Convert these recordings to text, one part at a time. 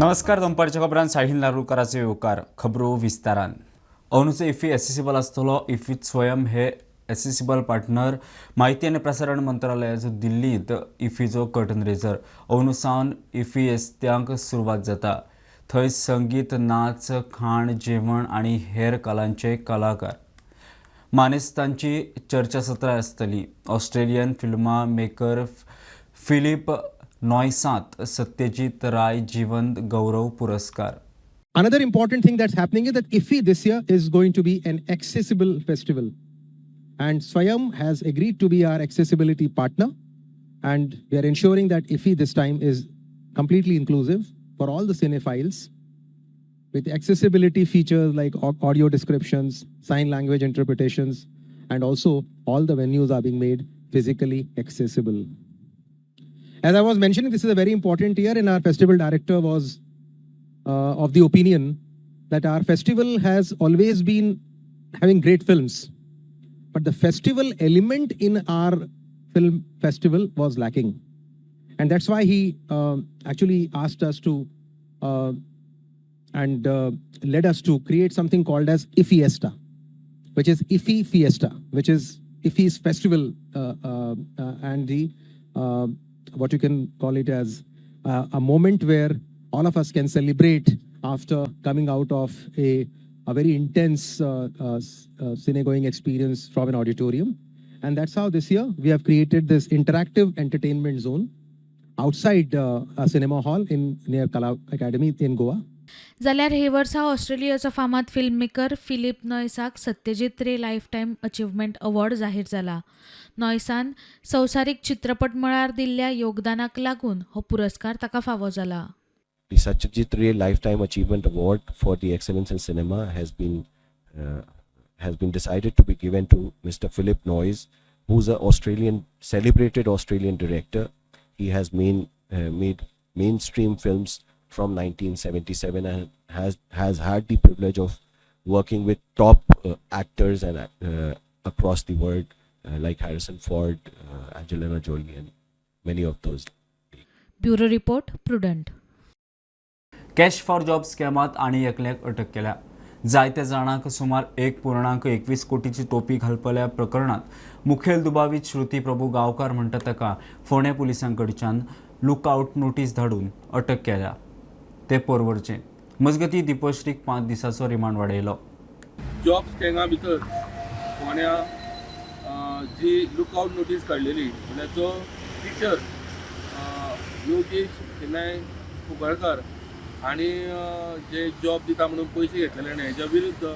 नमस्कार, दनपारच्या खबरान साहिल नारुलकाराचो येवकार. खबरो विस्तारान. अंदूचो इफ्फी एसेसिबल आसतलो. इफ्फीत स्वयं हे एसेसिबल पार्टनर. माहिती आनी प्रसारण मंत्रालयाचो दिल्लींत इफ्फीचो कर्टन रेजर. अंदू सावन इफ्फी येस्त्यांक सुरवात जाता. थंय संगीत, नाच, खाण, जेवण आनी हेर कलांचे कलाकार मानेस्तांची चर्चासत्रां आसतलीं. ऑस्ट्रेलियन फिल्मां मेकर फिलीप नॉयसांत सत्यजीत राय जीवन गौरव पुरस्कार. Another important thing that's happening is that IFFI this year is going to be an accessible festival. And Swayam has agreed to be our accessibility partner. And we are ensuring that IFFI this time is completely inclusive for all the cinephiles with accessibility features like audio descriptions, sign language interpretations, and also all the venues are being made physically accessible. As I was mentioning, this is a very important year, and our festival director was of the opinion that our festival has always been having great films, but the festival element in our film festival was lacking. And that's why he actually asked us to and led us to create something called as IFFIesta, which is IFFI Fiesta, which is IFFI's festival and the what you can call it as a moment where all of us can celebrate after coming out of a very intense cine-going experience from an auditorium. And that's how this year we have created this interactive entertainment zone outside a cinema hall in near Kala Academy in Goa. जाल्यार हे वर्सा ऑस्ट्रेलियाचो फामाद film maker Phillip नॉयसाक Satyajit Ray life time achievement award जाहीर जाला. नॉयसान संवसारीक चित्रपट मळार दिल्ल्या योगदानाक लागून हो पुरस्कार ताका फावो जाला. The Satyajit Ray Lifetime Achievement Award for the Excellence in Cinema has been decided to be given to Mr. Philip Noyce, who's a Australian celebrated Australian director. He has made mainstream films from 1977 and has had the privilege of working with top actors and across the world like Harrison Ford, Angelina Jolie, and many of those. Bureau report, Prudent. Cash for job स्कॅमात आनी एकल्याक अटक केल्या. जायत्या जाणांक सुमार 1.21 कोटीची टोपी घालपल्या प्रकरणात मुखेल दुबावीत श्रुती प्रभू गांवकार म्हणटा ताका फोंडें पुलिसां कडच्यान लुकआउट नोटीस धाडून अटक केल्या. ते परवरचे. मजगतीं, दीपश्रीक 5 दिसांचो रिमांड वाडयलो. जॉब स्कॅमा भितर फोंड्या जी लुकआउट नोटीस काडलेली, म्हणल्यार जो टिचर योगेश शेनाय कुंकळकार आनी जे जॉब दिता म्हणून पयशे घेतलेले आनी हेज्या विरुद्ध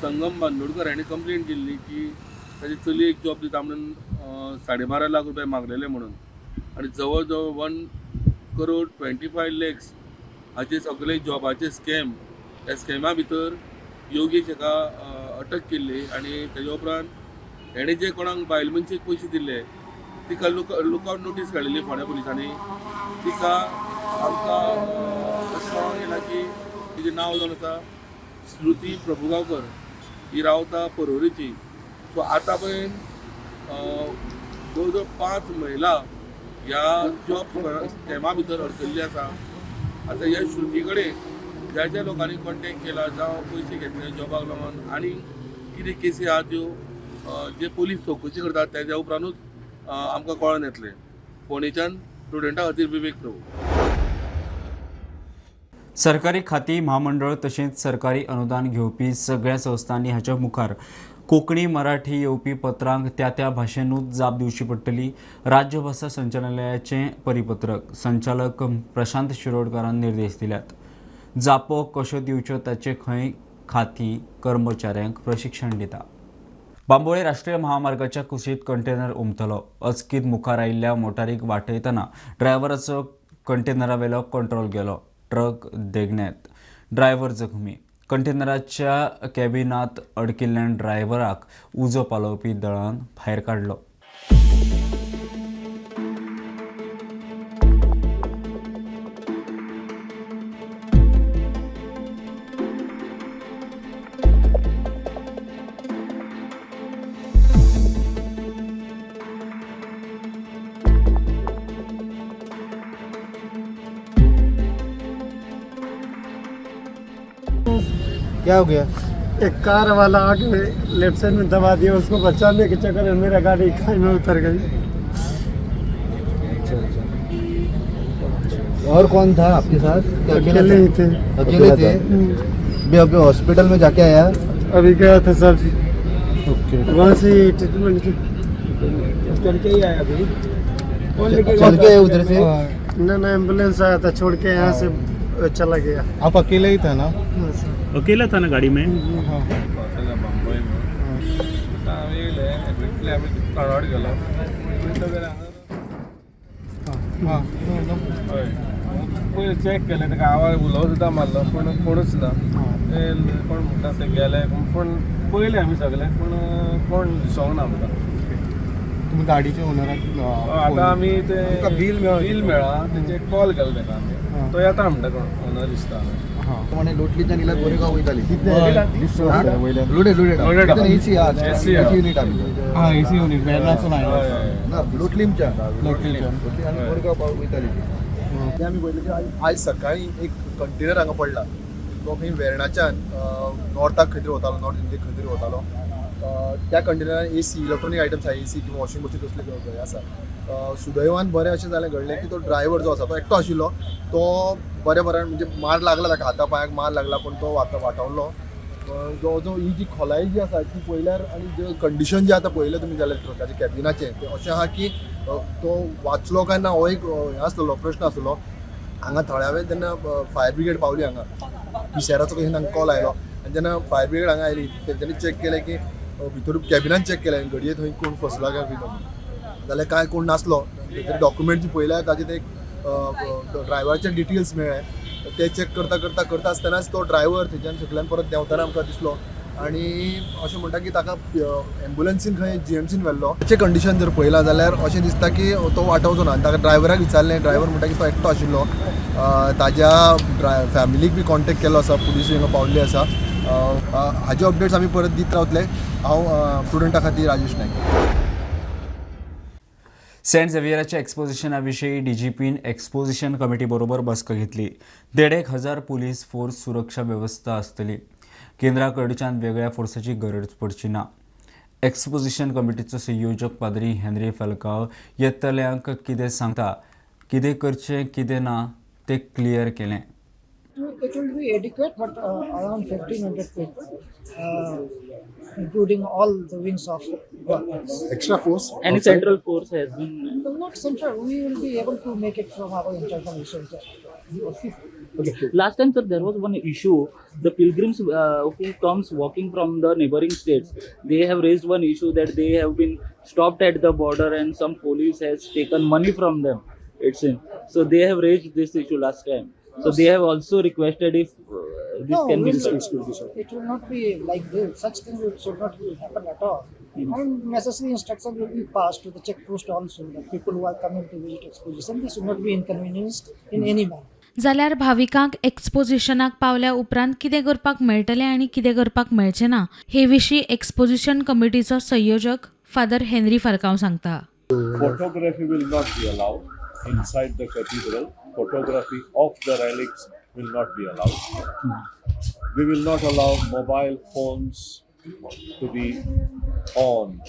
संगम बांदोडकर हांणी कंप्लेन केल्ली की ताजे चलयेक जॉब दिता म्हणून 12.5 लाख रुपया मागलेले म्हणून. आनी जवळ जवळ 1 करोड 25 लॅक्स हाचे सगळे जॉबाचे स्कॅम, ह्या स्कॅमा भितर योगेश हाका अटक केल्ली. आनी तेज्या उपरांत हेणे जे कोणाक बायल मनशेक पयशे दिल्ले, तिका लुकआउट नोटीस काडलेली फोंड्या पुलिसांनी. तिका आमकां अशें कळोंक येयलां की तिजें नांव जावन आसा श्रुती प्रभुगांवकर. ही रावता पर्वरीची. सो आतां पर्यंत जवळ जवळ पांच महिला ह्या जॉब स्कॅमा भितर अडकल्ली आसा. आतां ह्या श्रुती कडेन ज्या ज्या लोकांनी कॉन्टेक्ट केला जावं पयशे घेतले जॉबाक लागून आनी कितें केसी आहा त्यो जे पोलीस चवकशी करतात, तेज्या उपरांतूच आमकां कळोन येतलें. फोंडेच्यान प्रुडंटा खातीर विवेक प्रभू. सरकारी खाती, म्हामंडळ तशेंच सरकारी अनुदान घेवपी सगळ्या संस्थांनी हाच्या मुखार कोंकणी, मराठी येवपी पत्रांक त्या त्या भाशेनूच जाप दिवची पडटली. राज्यभाशा संचालनालयाचें परिपत्रक. संचालक प्रशांत शिरोडकारान निर्देश दिल्यात. जापो कश्यो दिवच्यो ताचें खंय खातीं कर्मचाऱ्यांक प्रशिक्षण दिता. बांबोळे राष्ट्रीय महामार्गाच्या कुशीत कंटेनर उमथलो. अचकीत मुखार आयिल्ल्या मोटारीक वाटयतना ड्रायव्हराचो कंटेनरावेलो कंट्रोल गेलो. ट्रक देगण्यात, ड्रायव्हर जखमी. कंटेनराच्या कॅबिनात अडकिल्ल्यान ड्रायव्हराक उजो पालोवपी दळान भायर काडलो. क्या हो गया? एक कार वाला आके लेफ्ट साइड में दबा दिया, उसको बचाने के चक्कर में मेरा गाड़ी खाई में उतर गई। अच्छा अच्छा, और कौन था आपके साथ? क्या अकेले अकेले ही थे? थे। अकेले थे। भी अभी हॉस्पिटल में जाके आया? अभी गया था सर जी, ओके। वहाँ से ट्रीटमेंट की। चल के ही आया अभी? चल के आए उधर से? ना ना, एम्बुलेंस आया था, छोड़ के यहाँ से चला गया। आप अकेले ही था ना? हाँ सर। अकेला था ना गाड़ी में? हाँ। पयलीं चॅक केलें ताका, आवाज उलो सुद्दां मारलो पूण कोणूच ना। ते कोण म्हणटा ते गेले पूण पयलें आमी सगळे पूण कोण दिसोंक ना आमकां। तुम्ही गाडीचे ओनराक? आतां आमी ते बील बील मेळ्ळा तेचे कॉल केलो ताका आमी, तो येता म्हणटा कोण ओनर दिसता। प्रमाणे लोटलीच्यान इल्यार गोरेगांव वयताली। वयल्यान loaded loaded. Loaded AC. AC. AC unit आमी। हा, एसी युनिट वेर्नासून आयलो। ना, लोटलीमच्यान। लोटलीच्यान। लोटली आनी गोरेगांव वयताली ती। आमी पळयलें की आयज सकाळीं एक कंटेनर हांगा पडला, तो खंय वेर्णाच्यान नॉर्थाक खंय तरी वतालो, नॉर्थ इंडियेक खंय तरी वतालो। त्या कंटेनरान एसी, इलेक्ट्रॉनीक आयटम्स आसा, एसी किंवा वॉशिंग मशीन तसले हे आसा। सुदैवान बरें अशें जालें घडलें की तो ड्रायव्हर जो आसा तो एकटो आशिल्लो, तो बऱ्या बऱ्यान, म्हणजे मार लागला ताका, हाता पांयाक मार लागला पूण तो वाटावलो। जो जो ही जी खोलाय जी आसा ती पळयल्यार आनी जे कंडिशन जे आतां पळयलें तुमी जाल्यार ट्रकाचें कॅबिनाचें तें अशें आहा की तो वाचलो काय ना हो एक हें आसलेलो प्रश्न आसलो। हांगा थळावे जेन्ना फायर ब्रिगेड पावली हांगा, पिशेराचो कशें तांकां कॉल आयलो आनी जेन्ना फायर ब्रिगेड हांगा आयली तेंच्यांनी चॅक केलें की भितर कॅबिनान चॅक केलें घडये थंय कोण फसला काय बी जाल्यार कांय कोण नासलो। थंय डॉक्युमेंट्स पळयल्यार ताजे ते ड्रायव्हराचे डिटेल्स मेळ्ळे, ते चॅक करता करता करता आसतनाच तो ड्रायव्हर थंयच्यान सकल्यान परत देंवतना आमकां दिसलो आनी अशें म्हणटा की ताका एम्बुलन्सीन खंय जीएमसीन व्हेल्लो। ताचें कंडिशन जर पळयलां जाल्यार अशें दिसता की तो वाटावचो ना। आनी ताका ड्रायव्हराक विचारलें, ड्रायव्हर म्हणटा की तो एकटो आशिल्लो। ताज्या फॅमिलीक बी कॉन्टेक्ट केल्लो आसा, पुलीस हांगा पावल्ली आसा। हाजे अपडेट्स आमी परत दीत रावतले। हांव प्रुडंटा खातीर राजेश नायक। सेंट झेवियराच्या एक्सपोजिशना विशीं डीजीपीन एक्सपोजिशन कमिटी बरोबर बसका घेतली। 1,500 पुलीस फोर्स सुरक्षा वेवस्था आसतली। केंद्रा कडच्यान वेगळ्या फोर्साची गरज पडची ना। एक्सपोजिशन कमिटीचो संयोजक पाद्री हेनरी फेलकाव येतल्यांक कितें सांगता, कितें करचें कितें ना तें क्लियर केलें। It will be adequate, but around 1500 people, including all the wings of government. Extra force. Any central force has been? No, not central. We will be able to make it from our internal resources. Okay. Last time, sir, there was one issue. The pilgrims who comes walking from the neighboring states, they have raised one issue that they have been stopped at the border and some police has taken money from them. It's in. So they have raised this issue last time. So they have also requested if this No, can be we'll, it will not be like this. Such thing should not happen at all. And necessary instruction will be passed to the check post also that people who are coming to visit exposition, they should not be inconvenienced in any manner. जाल्यार भाविकांक एक्सपोजिशनाक पावल्या उपरांत कितें करपाक मेळटलें आनी कितें करपाक मेळचें ना हे विशीं एक्सपोजिशन कमिटीचो संयोजक फादर हेनरी फाल्कांव सांगता। Photography will not be allowed inside the cathedral. Photography of the relics will not be allowed. We will not allow mobile phones to be on.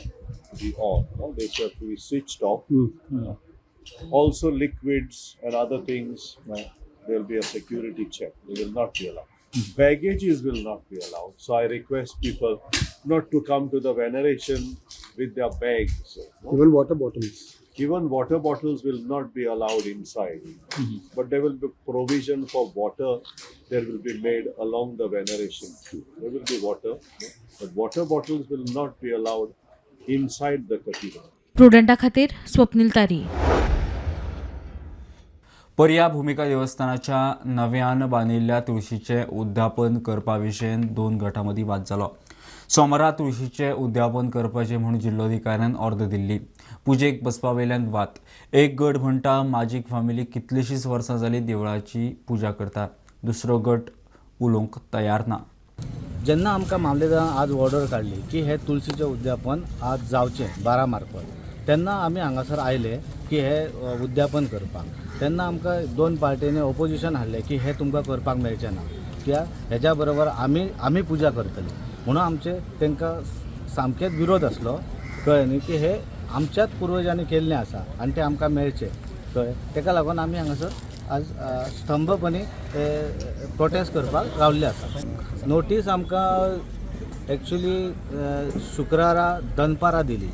No, they should be switched off. Also, liquids and other things, there will be a security check. They will not be allowed. Baggages will not be allowed. So I request people not to come to the veneration with their bags. No? Even water bottles. Even water bottles will not be allowed inside. But there will be provision for water there will be made along the veneration queue. There will be water, but water bottles will not be allowed inside the cathedral. प्रुडंटा खातीर स्वप्नील तारी। पर्या भुमिका देवस्थानाच्या नव्यान बांदिल्ल्या तुळशीचें उद्यापन करपा विशयन दोन गटां मदीं वाद जालो। सोमारा तुळशीचें उद्यापन करपाचें म्हूण जिल्लोधिकाऱ्यान ऑर्द दिल्ली। पुजेक बसपा वयल्यान वाद। एक गट म्हणटा माजीक फामिली कितलींशींच वर्सां जालीं देवळाची पुजा करता, दुसरो गट उलोवंक तयार ना। जेन्ना आमकां मामलेदारान आज ऑर्डर काडली की हें तुळशीचें उद्यापन आज जावचें 12 मार्फत, तेन्ना आमी हांगासर आयले की हें उद्यापन करपाक। तेन्ना आमकां दोन पार्टींनी ओपोजिशन हाडलें की हें तुमकां करपाक मेळचें ना, कित्याक हेज्या बरोबर आमी आमी पुजा करतली म्हणून आमचे तांकां सामकेच विरोध आसलो, कळ्ळें न्ही, की हे आमच्याच पुर्वजांनी केल्लें आसा आनी तें आमकां मेळचें, कळ्ळें. ताका लागून आमी हांगासर आज स्तंभपणी प्रोटेस्ट करपाक रावल्ले आसा. नोटीस आमकां एक्चुली शुक्रारा दनपारां दिली,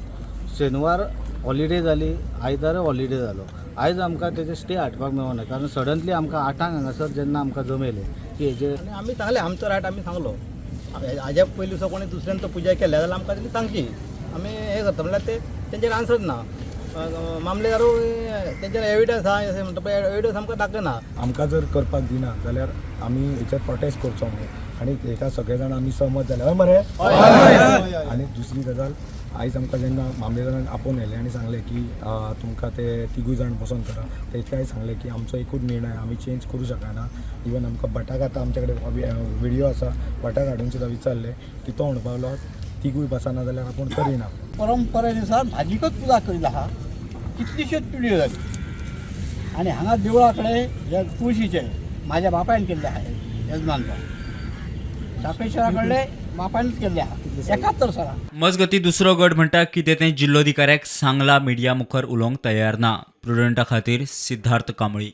शेनवार हॉलिडे जाली, आयतारा हॉलिडे जालो. आयज आमकां तेजे स्टे हाडपाक मेळना कारण सडनली आमकां 8ांक हांगासर जेन्ना आमकां जमयलें की हेजे आनी आमी सांगलें आमचो रायट आमी सांगलो. हाज्या पयलीं सुद्दां कोणी दुसऱ्यान तो पुजा केल्या जाल्यार आमकां तेणी सांगची, आमी हें करता म्हणल्यार ते तेंचेर आन्सर ना. मामलेदारूय तेंचेर एविडन्स आहा अशें म्हणटा, पण एविडन्स आमकां दाखयना. आमकां जर करपाक दिना जाल्यार आमी हेचेर प्रोटेस्ट करचो म्हणून आनी हेका सगळे जाण आमी सहमत जाले, हय मरे? आनी दुसरी गजाल, आयज आमकां जेन्ना मामलेदारान आपोवन व्हेलें आनी सांगलें की तुमकां ते तिगूय जाण बसोन करा, तेंकांय सांगलें की आमचो एकूच निर्णय, आमी चेंज करूं शकना. इवन आमकां भटाक आतां आमचे कडेन विडियो आसा, भटाक हाडून सुद्दां विचारलें की तो म्हणपाक लागलो तिगूय बसना जाल्यार आपूण करिना. परंपरेनुसार भाजीकच पुजा केल्ली आहा, कितलीश्योच पिढयो जाली. आनी हांगा देवळा कडेन हे तुळशीचे म्हाज्या बापायन केल्ले आहा, यजमानपण सापेश्वरा कडले बापायनच केल्ले आहा 71 सालान. मजगती दुसरो गट म्हणटा कितें तें जिल्लोधिकाऱ्याक सांगला, मिडिया मुखार उलोवंक तयार ना. प्रुडंटा खातीर सिद्धार्थ कांबळी.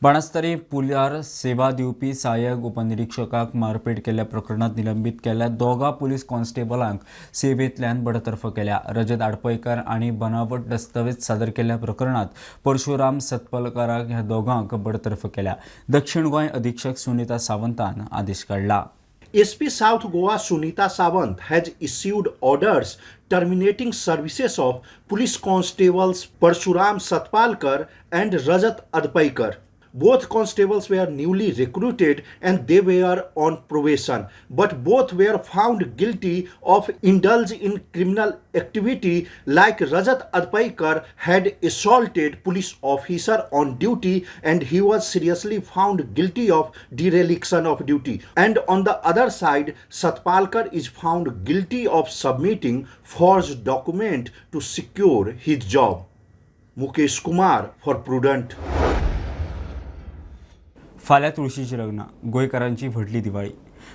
बाणस्तारी पुलार सेवा दिवपी सहाय्यक उपनिरीक्षकाक मारपेट केल्ल्या प्रकरणात निलंबीत केल्ल्या दोगा पुलीस कॉन्स्टेबलांक सेवेंतल्यान बडतर्फ केल्या. रजत आडपयकार आनी बनावट दस्तावेज सादर केल्ल्या प्रकरणात परशुराम सतपलकाराक ह्या दोगांक बडतर्फ केल्या. दक्षिण गोंय अधीक्षक सुनीता सावंतान आदेश काडला. SP South Goa Sunita Sawant has issued orders terminating services of police constables Parshuram Satpalkar and Rajat Adpaikar. Both constables were newly recruited and they were on probation, but both were found guilty of indulge in criminal activity like Rajat Adpaikar had assaulted police officer on duty and he was seriously found guilty of dereliction of duty. And on the other side, Satpalkar is found guilty of submitting forged document to secure his job. Mukesh Kumar for Prudent. फाल्यां तुळशीची लग्नां, गोंयकारांची व्हडली दिवाळी.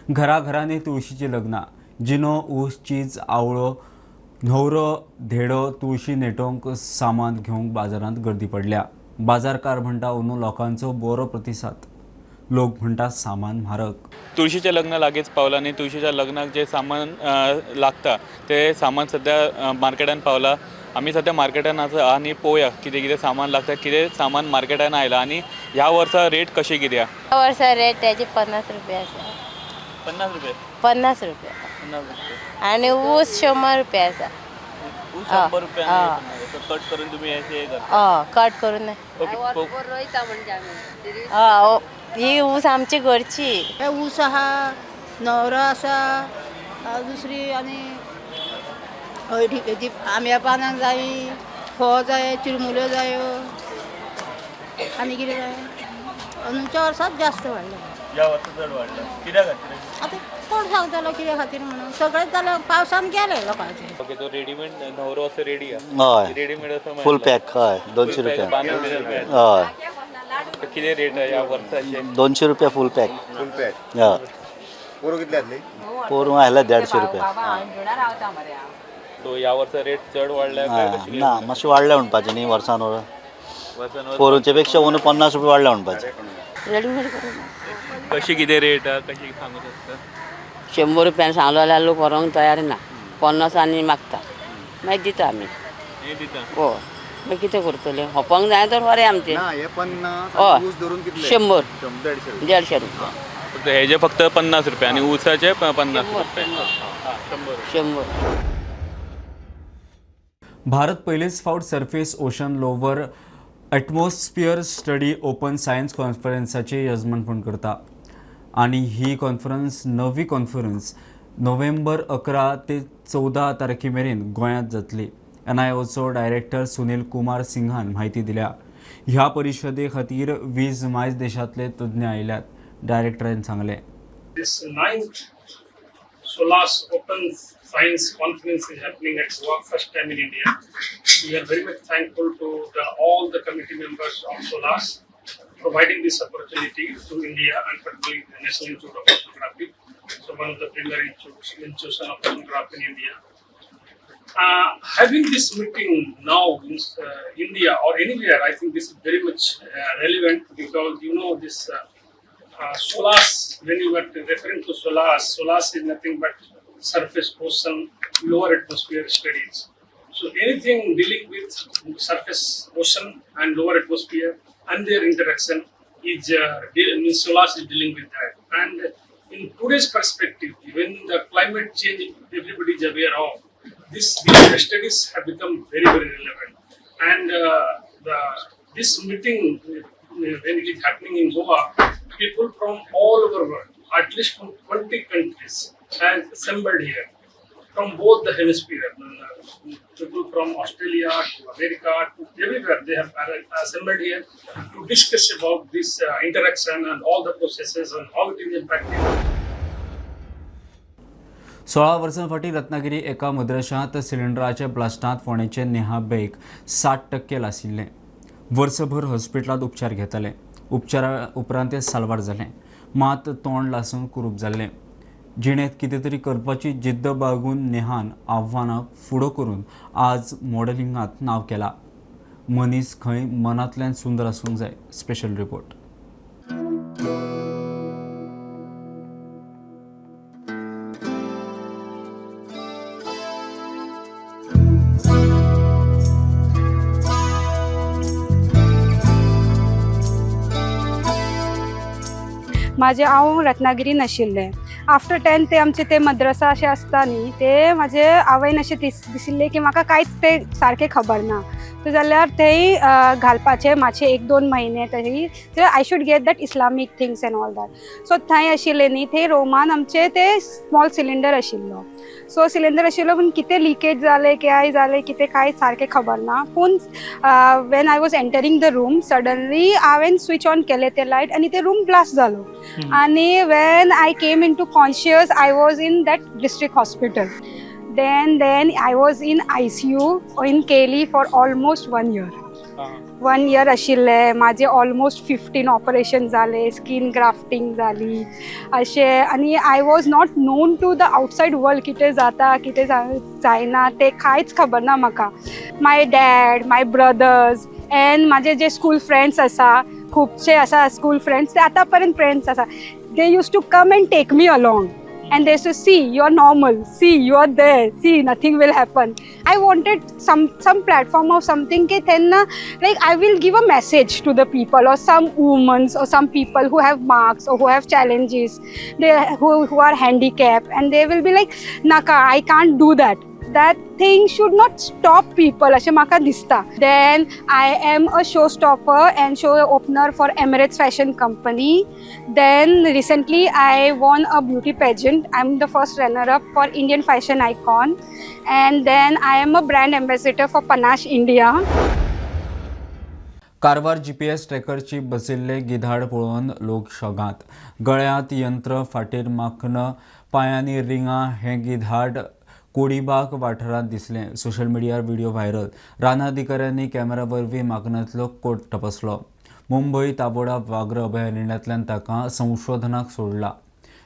घराघरांनी तुळशीची लग्नां, जिनो, ऊस, चीज, आवळो, न्हवरो, धेडो, तुळशी नेटोवंक सामान घेवंक बाजारांत गर्दी पडल्या. बाजारकार म्हणटा अंदू लोकांचो बरो प्रतिसाद, लोक म्हणटा सामान म्हारग. तुळशीचें लग्न लागींच पावलां आनी तुळशीच्या लग्नाक जें सामान लागता तें सामान सद्या मार्केटान पावलां. आमी सद्या मार्केटान आसा आनी पळोवया कितें कितें सामान लागता, कितें सामान मार्केटान आयलां आनी ह्या वर्सा रेट कशी कितें आहा. ह्या वर्सा रेट त्याची 50 रुपया आसा. 50 रुपया? 50 रुपया. 50 रुपया. आनी ऊस 100 रुपया आसा. ऊस 100 रुपया कट करून तुमी हे करता? हय, कट करून. हय, ही ऊस आमची घरची. ऊस आहा, न्हवरो आसा, दुसरी आनी हळदी, आंब्या पानां जायी, फोव जाय, चिरमुल्यो जायो, आनी कितें जाय. अंदूच्या वर्साच जास्त वाडलें. ह्या वर्सा चड वाडलें कित्या खातीर? आतां कोण सांगतलो कित्या खातीर म्हणून, सगळेंच जालें पावसान गेलें लोकांचें. ओके, तो रेडीमेड न्हवरो असो रेडी आहा? हय, रेडीमेड असो फूल पॅक. हय, 200 रुपया. हय. कितें रेट आहा ह्या वर्साचे? 200 रुपया फूल पॅक. फूल पॅक. हय. पोरूं कितले जातली? पोरूं आयला 150 रुपया. सो ह्या वर्सा रेट चड वाडल्या काय कशी? ना, मातशें वाडल्या म्हणपाचें न्ही वर्सान वर. पोरूंचे पेक्षा अंदू 50 रुपया वाडल्या म्हणपाचें. कशी कितें रेट आहा कशी सांगू शकता? 100 रुपयान सांगलो जाल्यार लोक व्हरोंक तयार ना, 50 मागता, मागीर दिता आमी. दिता? हय, मागीर कितें करतले, होपोंक जाय तर बरें आमचें. हय, 100 150 रुपया. हेजे फक्त 50 रुपया आनी ऊसाचे 50 रुपया. 100. भारत पयलेच फावट surface ocean lower atmosphere study open science कॉन्फरन्साचे यजमानपण करता आनी ही कॉन्फरन्स नवी कॉन्फरन्स नोव्हेंबर 11 ते 14 तारखे मेरेन गोंयांत जातली. एनआयओचो डायरेक्टर सुनील कुमार सिंहान म्हायती दिल्या. ह्या परिशदे खातीर 20 मायज देशांतले तज्ञ आयल्यात, डायरेक्टरान सांगलें. This 9th SOLAS Open Science Conference is happening at Goa, first time in India. We are very much thankful to all the committee members of SOLAS providing this opportunity to India and particularly the National Institute of Oceanography, so one of the premier institutions of oceanography in India. Having this meeting now in India or anywhere, I think this is very much relevant because you know this SOLAS, when you were referring to SOLAS, SOLAS is nothing but surface ocean lower atmosphere studies. So anything dealing with surface ocean and lower atmosphere and their interaction is means SOLAS is dealing with that. And in today's perspective, when the climate change everybody is aware of, these studies have become very, very relevant. And this meeting, when it is happening in Goa, people from all over the world, at least from 20 countries, have assembled here from both the hemisphere. People from Australia to America to everywhere, they have assembled here to discuss about this interaction and all the processes and how it is impacting. 16 वर्सां फाटीं रत्नागिरी एका मद्रशांत सिलिंडराच्या ब्लास्टांत फोंडेचे नेहा बेग 60% लासिल्लें. वर्सभर हॉस्पिटलांत उपचार घेताले. उपचारा उपरांत तें साल्वार जालें, मात तोंड लासून कुरूप जाल्लें. जिणेंत कितें तरी करपाची जिद्द बाळगून नेहान आव्हानाक फुडो करून आज मॉडेलिंगांत नांव केलां. मनीस खंय मनांतल्यान सुंदर आसूंक जाय. Special report. म्हाजें हांव रत्नागिरीन आशिल्लें. आफ्टर 10 ते आमचे ते मद्रसा अशें आसता न्ही, ते म्हाजे आवयन अशें दिशिल्लें की म्हाका कांयच तें सारकें खबर ना, सो जाल्यार थंय घालपाचें मातशें 1-2 म्हयने तरी, I should get that Islamic things and all that. So थंय आशिल्लें न्ही, थंय रोमान आमचे ते स्मॉल सिलिंडर आशिल्लो. सो सिलिंडर आशिल्लो पूण कितें लिकेज जालें काय जालें कितें कांय सारकें खबर ना. पूण when I was entering the room suddenly हांवें स्विच ऑन केलें तें लायट आनी तें रूम ब्लास्ट जालो. आनी when I came into conscious I was in that district hospital. Then I was in ICU in Kelly for almost 1 year. 1 year आशिल्लें म्हाजें. Almost 15 operation जाले, स्कीन ग्राफ्टिंग जाली अशें. आनी I was not known to the outside world, कितें जाता कितें जायना तें कांयच खबर ना म्हाका. My dad, my brothers and म्हाजे जे स्कूल फ्रेंड्स आसा, खुबशे आसा स्कूल फ्रेंड्स, ते आतां पर्यंत फ्रेंड्स आसा. They used to come and take me along and they used to see you are normal, see you are there, see nothing will happen. I wanted some platform or something ke then like I will give a message to the people or some women or some people who have marks or who have challenges, they who are handicapped, and they will be like naka I can't do that. That thing should not stop people, अशें म्हाका दिसता. Then I am a show stopper and show opener for Emirates fashion company. Then recently I won a beauty pageant. I am the first runner up for Indian fashion icon. And then I am a brand ambassador for Panache India. Karwar GPS ट्रॅकरची बशिल्ले गिधाड पळोवन लोक शॉकांत. गळ्यांत यंत्र, फाटीर माखन, पांयांनी रिंगां हें गिधाड कोडीबाग वाठारांत दिसलें. सोशल मिडियार व्हिडिओ व्हायरल. रानाधिकाऱ्यांनी कॅमेरा वरवीं मागण्यांतलो कोट तपासलो. मुंबय ताबोडा वाघ्र अभयारण्यांतल्यान ताका संशोधनाक सोडला.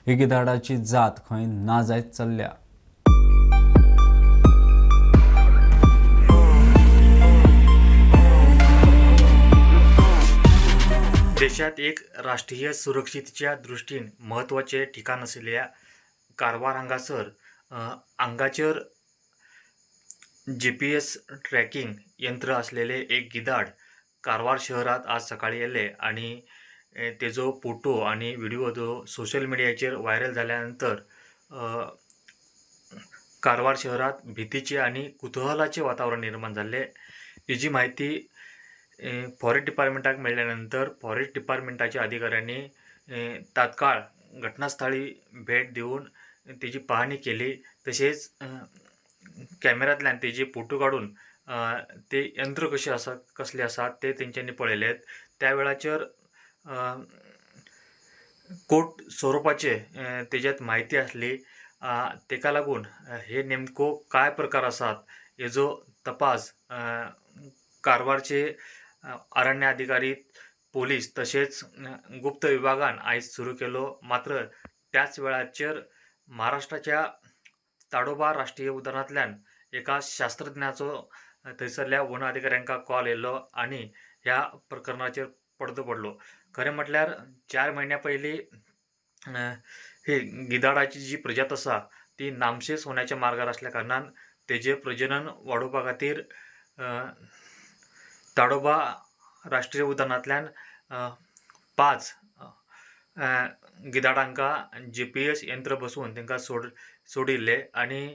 ही गिधाडाची जात खंय ना जायत चल्ल्या. देशात एक राष्ट्रीय सुरक्षितेच्या दृश्टीन म्हत्वाचें ठिकाण आशिल्ल्या कारवार हांगासर आंगाचेर GPS tracking यंत्र आसलेले एक गिधाड कारवार शहरात आज सकाळी येयले आनी तेजो फोटो आनी व्हिडिओ जो सोशल मिडियाचेर व्हायरल जाल्या नंतर कारवार शहरात भीतीचे आनी कुतूहलाचे वातावरण निर्माण जाल्लें. हेजी म्हायती फॉरेस्ट डिपार्टमेंटाक मेळ्ळ्या नंतर फॉरेस्ट डिपार्टमेंटाच्या अधिकाऱ्यांनी तात्काळ घटनास्थळी भेट दिवन तेजी पाहणी केली. तशेंच कॅमेरांतल्यान तेजे फोटो काडून ते यंत्र कशें आसा कसले आसा ते तेंच्यांनी पळयले. त्या वेळाचेर कोट स्वरुपाचे तेज्यात म्हायती आसली. तेका लागून हे नेमको काय प्रकार आसात हेजो तपास कारवारचे अरण्य अधिकारी पोलीस तशेंच गुप्त विभागान आयज सुरू केलो. मात्र त्याच वेळाचेर महाराष्ट्राच्या ताडोबा राष्ट्रीय उद्यानांतल्यान एका शास्त्रज्ञाचो थंयसरल्या वन अधिकाऱ्यांक कॉल येयलो आनी ह्या प्रकरणाचेर पडदो पडलो. खरें म्हटल्यार 4 म्हयन्या पयलीं ही गिधाडाची जी प्रजात आसा ती नामशेष होण्याच्या मार्गार आसल्या कारणान तेजें प्रजनन वाडोवपा खातीर ताडोबा राष्ट्रीय उद्यानांतल्यान 5 गिधाडांकां GPS यंत्र बसोवन तांकां सोडिल्ले आनी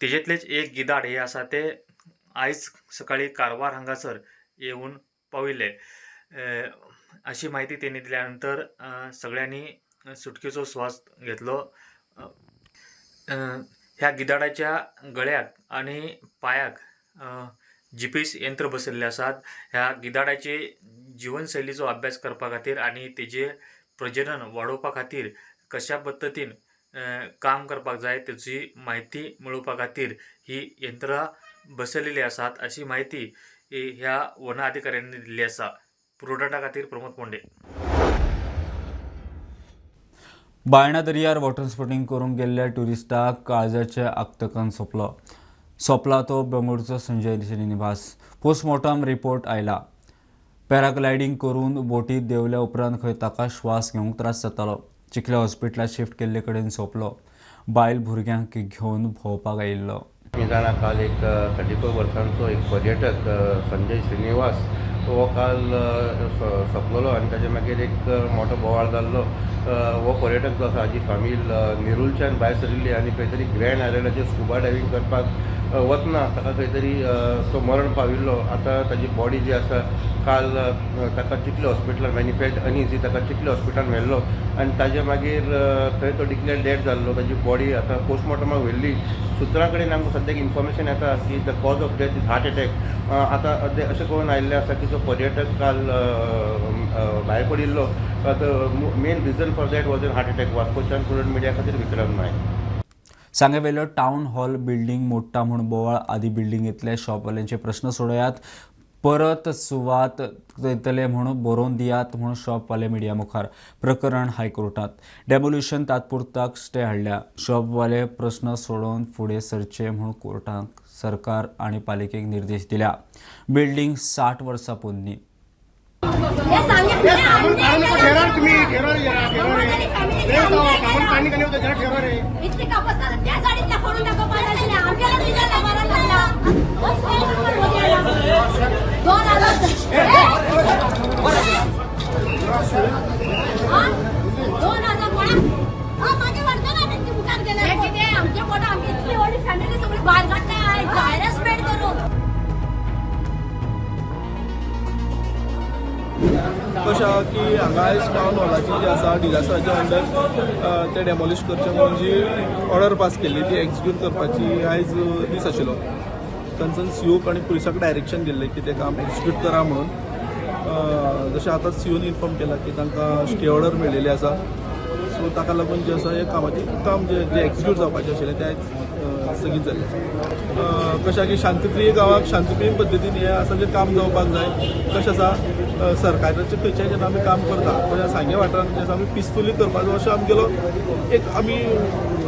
तेजेंतलेच एक गिधाड हे आसा ते आयज सकाळी कारवार हांगासर येवन पाविल्ले अशी म्हायती तेणी दिल्या नंतर सगळ्यांनी सुटकेचो श्वास घेतलो. ह्या गिधाडाच्या गळ्याक आनी पांयाक GPS यंत्र बसयल्ले आसात. ह्या गिधाडाचे जिवनशैलीचो अभ्यास करपा खातीर आनी तेजे प्रजनन वाडोवपा खातीर कशा पद्दतीन काम करपाक जाय तेजी म्हायती मेळोवपा खातीर ही यंत्रां बसयलेली आसात अशी म्हायती ह्या वन अधिकाऱ्यांनी दिल्ली आसा. प्रुडंटा खातीर प्रमोद पोंडे. बायणा दर्यार वॉटर स्पोर्टिंग करूंक गेल्ल्या ट्युरिस्टाक काळजाच्या आक्तकान सोंपलो. सोंपला तो बेंगळुरूचो संजय श्रीनिवास. पोस्टमॉर्टम रिपोर्ट आयला. पॅराग्लायडींग करून बोटीत देंवल्या उपरांत खंय ताका श्वास घेवंक त्रास जातालो. चिखले हॉस्पिटलांत शिफ्ट केल्ले कडेन सोंपलो. बायल भुरग्यांक घेवन भोंवपाक आयिल्लो. आमी जाणा काल एक 34 वर्सांचो एक पर्यटक संजय श्रीनिवास हो काल सोंपलेलो आनी ताजे मागीर एक मोठो बोवाळ जाल्लो. हो पर्यटक जो आसा हाजी फामील नेरूलच्यान भायर सरिल्ली आनी खंय तरी ग्रँड आयलंडाचेर स्कुबा डायवींग करपाक वतना ताका खंय तरी तो मरण पाविल्लो. आतां ताजी बॉडी जी आसा काल ताका चिखले हॉस्पिटलान मॅनिफेल्ट अनइजी ताका चिखले हॉस्पिटलान व्हेल्लो आनी ताजे मागीर थंय तो डिक्लेअर डेड जाल्लो. ताजी बॉडी आतां पोस्टमॉर्टमाक व्हेल्ली. सुत्रां कडेन आमकां सद्याक इन्फॉर्मेशन येता की the cause of death is heart attack. आतां अशें करून आयिल्लें आसा की जो पर्यटक काल भायर पडिल्लो the main reason for that was an heart attack. वास्कोच्यान प्रुडंट मिडिया खातीर विक्रम नायक. सांगेवेलो टावन हॉल बिल्डींग मोडटा म्हूण बोवाळ. आदी बिल्डिंगेंतले शॉपवाल्यांचे प्रश्न सोडयात, परत सुवात दितले म्हूण बरोवन दियात म्हूण शॉपवाले मिडिया मुखार. प्रकरण हायकोर्टांत. डेमोल्युशन तात्पुरताक स्टे हाडल्या. शॉपवाले प्रश्न सोडोवन फुडें सरचे म्हूण कोर्टाक सरकार आनी पालिकेक निर्देश दिल्या. बिल्डींग 60 वर्सां पोन्नी. कशें आहा की हांगा आयज टावन हॉलाची जी आसा डिजास्टराच्या अंडर ते डेमोलिश करचें म्हणून जी ऑर्डर पास केल्ली ती एक्जिक्यूट करपाची आयज दीस आशिल्लो. कन्सर्न सीओक आनी पुलिसाक डायरेक्शन दिल्लें की तें काम एक्जिक्यूट करा म्हणून. जशें आतां सीओन इन्फॉर्म केलां की तांकां स्टे ऑर्डर मेळिल्ली आसा. सो ताका लागून जें आसा हें कामाचें काम जें एक्जिक्यूट जावपाचें आशिल्लें तें आयज स्थगीत जाल्लें. कशें की शांतप्रिय गांवाक शांतप्रिय पद्दतीन हें आसा जें काम जावपाक जाय. कशें आसा सरकाराचें खंयच्याय जेन्ना आमी काम करता तशें सांगें वाठारांत जें आसा आमी पिसफुली करपाचो अशें आमगेलो एक आमी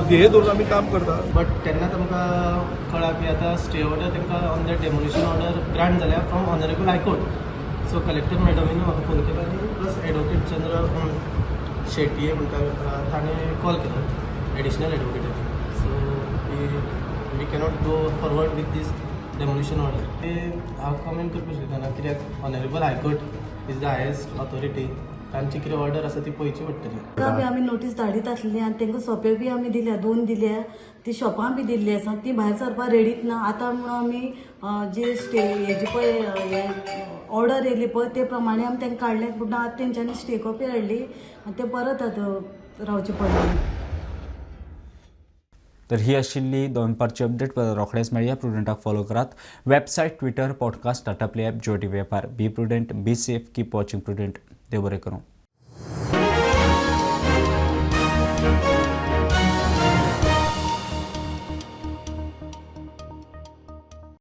ध्येय धरून आमी काम करता. बट तेन्ना तांकां कळ्ळां की आतां स्टे ऑर्डर तांकां on the demolition order grant जाल्या from honourable high court. So collector मॅडमीन म्हाका फोन केलो आनी प्लस एडवोकेट जनरल शेट्ये म्हणटा ताणें कॉल केलो additional advocate. So we cannot go forward with this demolition order. ते हांव कमेंट करपाक शकना कित्याक honourable high court is the highest authority. तांची कितें ऑर्डर आसा ती पळोवची पडटली. बी आमी नोटीस धाडीत आसली आनी तांकां सोपे बी आमी दिल्या, 2 दिल्या, ती शॉपां बी दिल्ली आसा, ती भायर सरपाक रेडीच ना. आतां म्हणून आमी जी स्टे हेजी पळय ऑर्डर येयली पळय ते प्रमाणे आमी तांकां काडलें, पूण आतां तेंच्यांनी स्टे कॉपी हाडली आनी ते परत आतां रावचें पडलें. तर ही आशिल्ली दनपारची अपडेट. परत रोखडेच मेळया. प्रुडंटाक फॉलो करात. Website, Twitter, podcast, Tata Play app, Jio TV ॲपार. Be prudent, be safe, keep watching Prudent. देव बरें करूं.